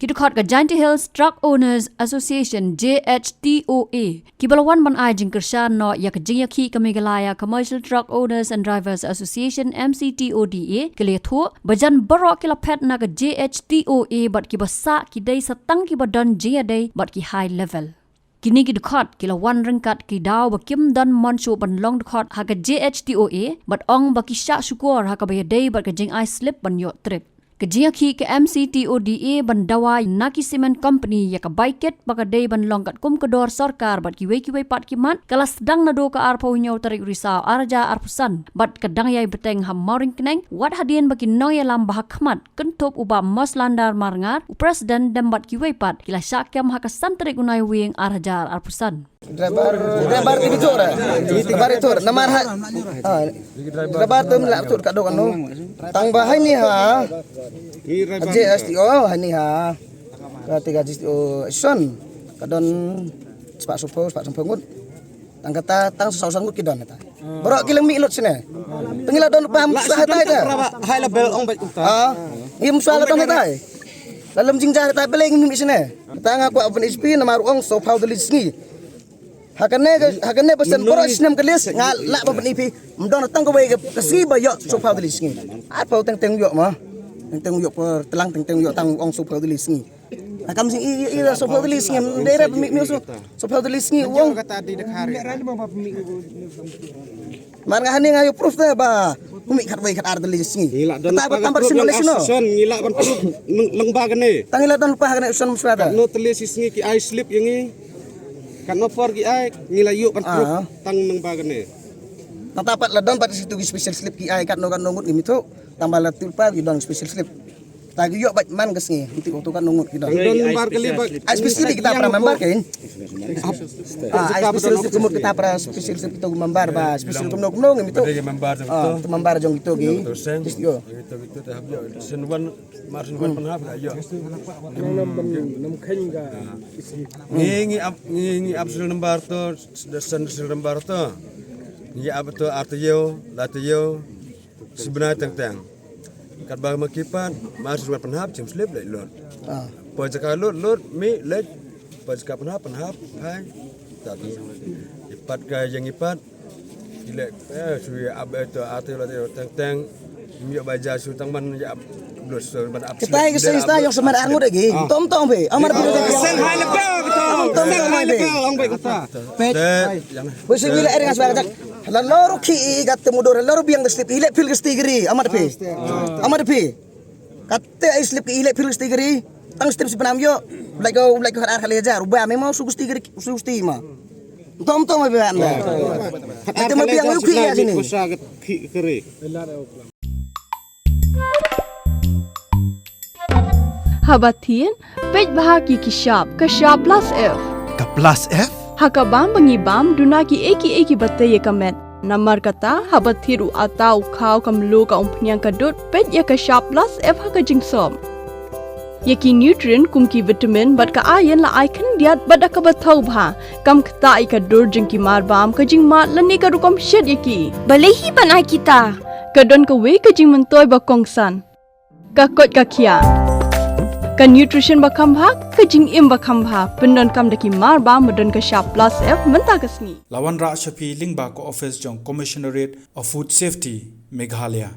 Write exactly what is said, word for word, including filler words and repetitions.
Ki dkhot ka Jaintia Hills Truck Owners Association, J H T O A, kiba la wan ban ai jingkyrshan noh ïa ka jingïakhih ka Meghalaya Commercial Truck Owners and Drivers Association, M C T O D A, ki la ïathuh ba jan baroh ki la phet na ka J H T O A bad kiba sah ki dei sa tang kiba don jingïadei bad ki high level. Kine ki dkhot ki la wan ryngkat ki daw ba kim don mon shuh ban long dkhot ha ka J H T O A bad ong ba ki shah shukor ha kaba ïadei bad ka jingai slip ban ïoh trip. Ka jingïakhih ka M C T O D A ban dawa na ki cement company ïa ka bai kit ba ka dei ban long katkum ka dor sorkar bad kiwei kiwei pat ki mat ka la sdang naduh ka arphew hynñiew tarik Risaw ar hajar arphew san bad ka dang ïai bteng ha Mawryngkneng wat hadien ba ki nongïalam ba ha khmat kynthup u Bah Moslandar Marngar, u President, dem bad kiwei pat ki la shah kem ha ka san tarik u Naiwieng ar hajar arphew san. Driver, driver te bitu ra. Driver itu namar ha. Ah, driver tu la tu ka dok anu. Tang ba hai ni ha. J S T O hai ni ha. Ka tiga J S T O son. Ka don spah saw phew, spah saw phew ngut. Tang kata tang saw saw ngut ki don kata. Baroh ki la mih lut sini. Tang ngi la don paham sah tai ta. High level ong bai uta. Ah, ngi mswa la don tai. La lem jingjar tai, balei ngi mih sini. Tang aku apa H P namar ong saw phew tylli sngi. Ha kane ka, ha kane ba shen baroh snem ka list nga lah ban pyni phi. Ym don tang kawei ka sngi ba ïoh saw phew tylli sngi. Arphew teng teng ïoh ma. Teng teng ïoh per tlang, teng teng ïoh tang ong saw phew tylli sngi. Ha kam sing i i saw phew tylli sngi. Dei ra pynmih mih saw phew tylli sngi ong. Mar nga hani nga ïoh proof te ba pynmih khatwei khatar tylli sngi. Ngi lah don. Kata ba tam ba shin lei sino. Ngi lah ban proof lang ba kane. Tang ngi lah don pa kane shin msra ta. No tylli sngi ki ai slip ïa ngi. Katno por ki ai, ngi la ïoh ban proof tang nang ba kane. Tang ta pat la don pat situ ki special slip ki ai katno katno ngut ngi mithu. Tang ba la tul pa ki don special slip. Ta ki ïoh bad man ka sngi, ngi tip tu katno ngut ki don. Don member ka lei ba. Ai special kita para member kan. Ah, ai special slip kumut kita para special slip kita member ba special kumno kumno ngi mithu. Member jong tu. Member jong tu ki. Yo. Sen wan Martin wan pynhap ka ïoh. Ngi ngi ap ngi ngi ap serial number to da san serial number to. Ngi ap to ar to ïoh la to ïoh. Sibna teng teng. Kat ba ma kipat Martin wan pynhap jim slip leh lut. Ah. Poi jaka lut lut mi leh. Poi jaka pynhap pynhap hai. Tapi ipat ka yang ipat. Ile eh sui ab eh to ate la teng teng. Mio baja su tang man ya blus ban ab. Kita ke sing sta yang seman angut lagi. Tom tom be. Amar be. Seng hai level to. Tom tom be. Ong be kata. Pet. Bisi bila ering asbar tak. La lor ki gat temu dor lor biang slip ile pil ke stigri amar be. Amar be. Kate ai slip ki ile pil ke stigri. Tang step si penam yo. Like like har ar kali ajar. Ba memang su ke stigri su sti ma. Tom tom be anda. Kate ma biang ki ya sini. Haba thin, peit bha ki ki shap, ka shap plus F. Ka plus F? Ha ka bam ba ngi bam, duna ki ei ki ei ki ba tei ïa ka met. Namar kata, haba thied u ata u khaw ka mluh ka umphniang ka dud, peit ïa ka shap plus F ha ka jingsop. Ïa ki nutrient kum ki vitamin bad ka iron la ai khyndiat bad da kaba thaw bha. Kam ktah ïa ka dur jong ki mar bam ka jingmad lane ka rukom shet ïa ki. Balei hi ban ai kita? Ka don kawei ka jingmyntoi ba kongsan. Ka koit ka khiah. Ka nutrition ba kham bha, ka jingim ba kham bha. Pyndonkam da ki mar bam ba don ka shap plus F mynta ka sngi. La wanrah sha phi lyngba ka office jong Commissionerate of Food Safety, Meghalaya.